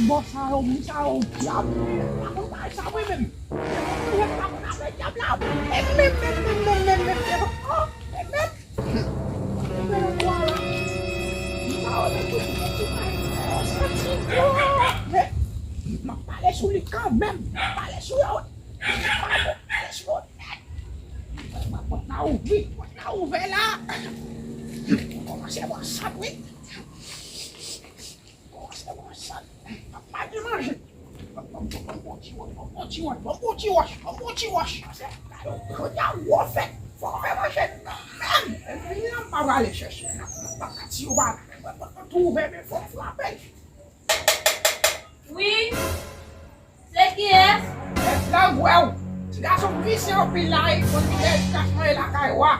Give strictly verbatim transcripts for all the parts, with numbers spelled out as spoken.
Bò sa yo, moun sa yo, dyab. Pa konn bagay sa mwen menm. Mwen pa konn afè dyab la. Menm, menm, menm, menm, menm, menm, menm, menm. Oh, menm, menm. Mwen nan bwa la. Sa yo, menm, tout, tout, tout, tout. M ap pale sou li kanmenm. M ap pale sou yo. M ap pale sou yo nèt. Pòt la ouvri, pòt la ouvè la. Kòmanse bwè sòt, wi. Kòmanse bwè sòt. Pa gen manje. Ban m bon ti wòch, ban m bon ti wòch, ban m bon ti wòch, ban m bon ti wòch. Jodi a gwo fèt. Fò w fè manje kanmenm. Epi la m pa prale chèche. Nan, nan, nan, si yo pa twouve, men fò m frape. Wi. Se kiyès? Mèt Langwèw. Ti gason visye anpil la, li konn vin fè ti kach manje lakay wa.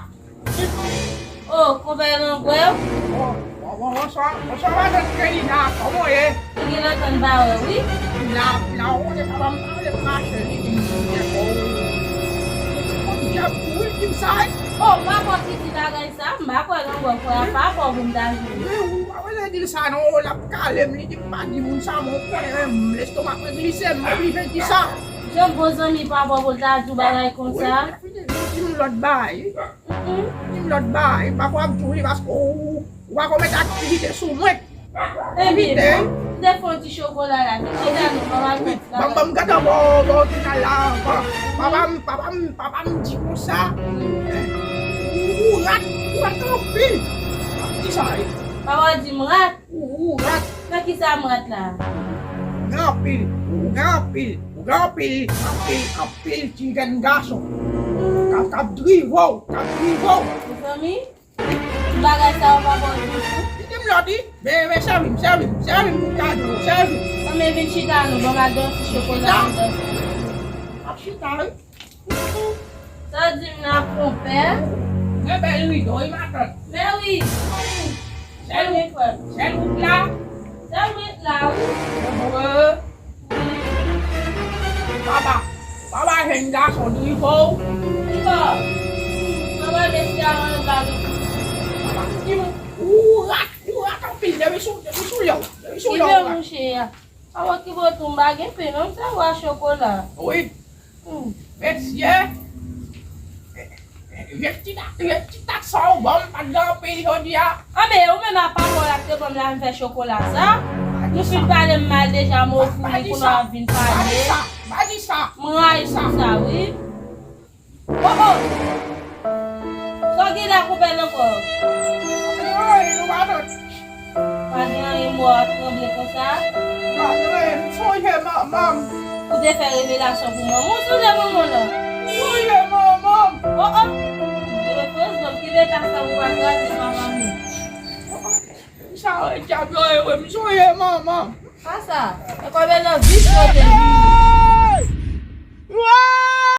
Oh, konpè Langwèw? Oh, bon, bon, bonswa. Bonswa, madanm Kelina. Kòman w ye? Li gen lontan n pa wè, wi. Pila, pila, ou konnen papa m pa vle mache, li di m, oh. Bon, dyab, wi, di m sa, wi. Oh, m pa konn ki ti bagay sa, m pa kwè Langwèw frè a pa fò pou m ta jwenn. Wi, ou pa bezwen di l sa non, l ap kale m, li di m pa di moun sa, men ou konnen menm, lestomak mwen glise, m oblije di sa. Jan bon zanmi pa bon pou l ta di w bagay konsa. Wi, di m lòt bagay. Mm-mm. Di m lòt bagay, m pa kwè ap di w li paske ou, ou pa konn met aktivite sou mwen. Ebyen, m te fè yon ti chokola la, vin chita non, papa m. Ban m, ban m gade bò, bò final la. Papa m, papa m, papa m di konsa. Ou, ou rat, ou rat anpil. Ki sa ye? Papa di m rat. Ou, ou rat. Nan ki sa m rat la? Ou gen anpil, ou gen anpil, ou gen anpil, anpil, anpil ti jèn gason. K ap, k ap drive w, k ap drive w. Mezanmi. Bagay sa yo pa bon ditou. Li di m lòt wi. Men, men, sèvi m, sèvi m, sèvi m pou kado, sèvi m. Kòm e vin chita nou, ban m al gen yon ti chokola andan. Ap chita wi. Sa w di m la, konpè? Gen bèl rido wi, matant. Men wi. Sèl wout, sèl wout la. Sèl wout la, wi. Baba, baba jèn gason, li fò. Li fò. Mwen wè mesye a nan bal. Baba, di m, ou rat, ou rat anpil, depi sou, depi sou lè w, depi sou lè w, ou rat. Mouche a. Awo ki bo tou m pa gen pen non, m se wa chokola. Wi. Hmm. Mesye. Jèf ti ta-, jèf ti tak sa w ban m, pa t gen anpil jodi a. Anben, ou menm apa w ap te ban m la, m fè chokola sa. Nou fin pale m mal deja, m ofri nou, kounye a w ap vin pale. Pa di sa, pa di sa. M rayi pou sa, wi. Oh, oh! Sa w gen la, konpè Langwèw? Pa gen anyen, nou pa tann. Pa gen anyen, mò a tranble konsa? Pa gen anyen, m sonje manman m. Ou te fè revelasyon pou manman w, sonje manman w lan. M sonje manman m. Oh, oh! Refrans, donk, ki leta sa ou pa kraze manman m? Oh, oh. Sa yo, dyab yo, yo, m sonje manman m. Pa sa. E kòbe nan vis yo te.